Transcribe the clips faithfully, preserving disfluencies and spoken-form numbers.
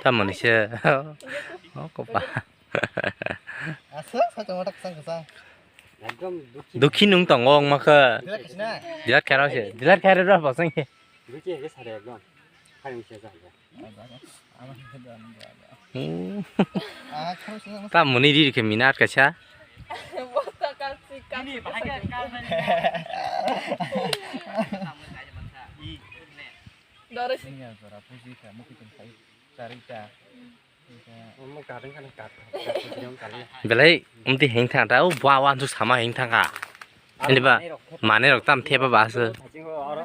Tamoni se. O kopa. Asa, sa chama tak sang sang. Dukhi nung tongo wng makha. Dila khasina. Dila khero se. Dila khero ro basang. Dukhi ke sare ekdom. Hai se sa. Hmm. Tamoni ri ke minat kaisa. Doro si. Ini ya, Zora, puji ka, mukhi tong kai, charita. Belai, umti heng thang ta, o bua wan su sama heng thang ka. Ini ba, mane rok tam theba ba se.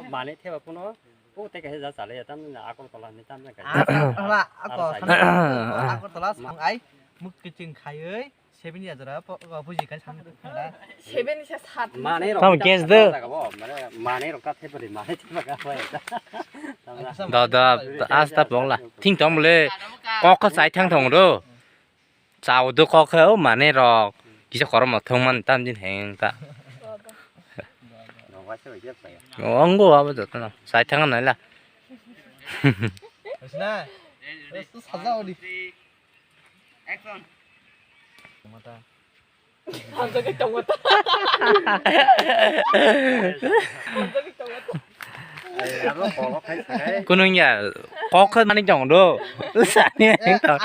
Mane theba kuno, o te kaisa ja chale ya, tam na akol kola ni tam na kaisa. Asa, hala, akol, akol tola sang ai, mukhi ching khaioi. Seven ya jora, po-, po-, puji kan sam. Seven ya sat. Mane rok. Tamo gas de. Mane rok ta thepari, mane thepaka. Da, da, asta pongla. Thing tong le. Kok kha sai thang thong do. Chao do kok kha, o mane rok. Kisa korom thong man tam din heng ta. Onggo abo joto na. Sai thang na la. Hasna. Sajao di. Action. Hamjagwi tongma ta. Hamjagwi tongma ta. Kunung ya, kok khe mani tong do. Sani ang to.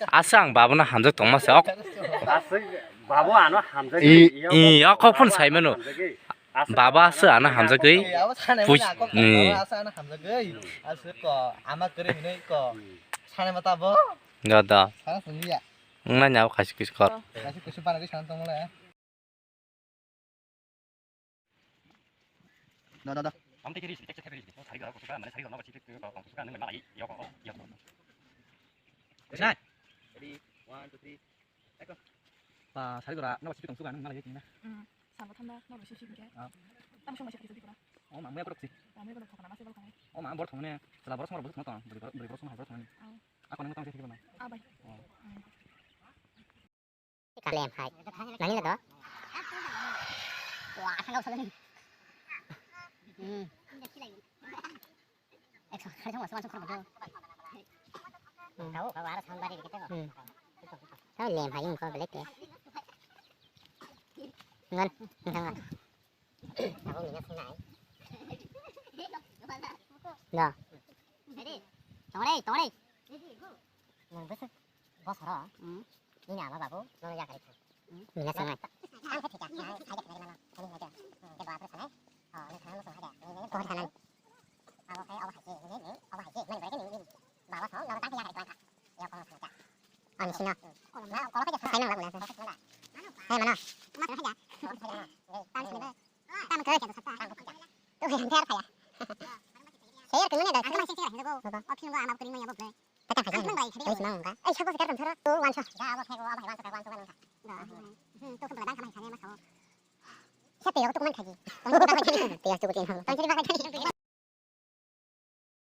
Asa ang babono hamjak tongma se ok. Babu ano hamjak. I, i, ok kok phone sai mano. Baba se ano hamjagwi. Puj ni. Asa ano hamjagwi. Asa ko ama kere hinoi ko. Sani mata bo. Da da. Sana sungya. Wngna nya khaisi kisi kor. Khaisi kisi bana di sana tongmole. Da da da. Amte kiri sik sik kiri sik. Sari gara ko suka mane sari gara ko sik sik ko ko suka nang malai yo ko yo ko. Ready, one, two, three. Action. Ta sari gara no sik tong suka nang malai yo kina. Hmm. Sambo thanda no sik sik ke. Ah. Tam sung sik sik pura. Oh, ma muya proxy. Tam ko thokna masi bol khanai. Oh, ma bor thongni. Sala bor song bor thong tong. Bor bor song bor thongni. Ah. Ako nang tang sik sik na. Ah, bai. Oh. Hmm. Kalem hai. Nani na do? Wah, thang kau saling. Hmm. Ekso, hari sama sama sama do. Hmm. Tahu, bawa arah sambar di kita. Hmm. Tahu lem hai ko belek ya. Ngan, ngan ngan. Tahu minyak sinai. Dah. Tongre, tongre. Nang besok bos haro. Hmm. Nini ama babu, nono yakari thang. Nina sangai. Ang khe thika, ang khe thika, ang khe thika. Ang khe babu sangai. Oh, nang thang nang sangai da. Nang khe thang. Abo khe, abo hai khe, nini, abo hai khe, mani bai khe nini. Baba song, nang tang khe yakari thang kha. Ya kong sangai da. Ani sina. Na, kolo khe thang nang lagu nang. Hai mana? Mas hai da. Tam khe thang kha. Tam khe thang kha. Tu khe thang kha ya. Share khe mane da. Ang khe mai share khe go. Baba. O khe go ama kuri no ya bo. Tata khaja. Ang bai khaja. Terus mau enggak? Eh, siapa sekarang terus? Tuh, wansa. Ya, abo khe go, abo hai wansa, wansa, wansa. Hmm, tuh kembali kan khaja mas. Siapa ya, tuh man khaji. Tuh tuh tuh.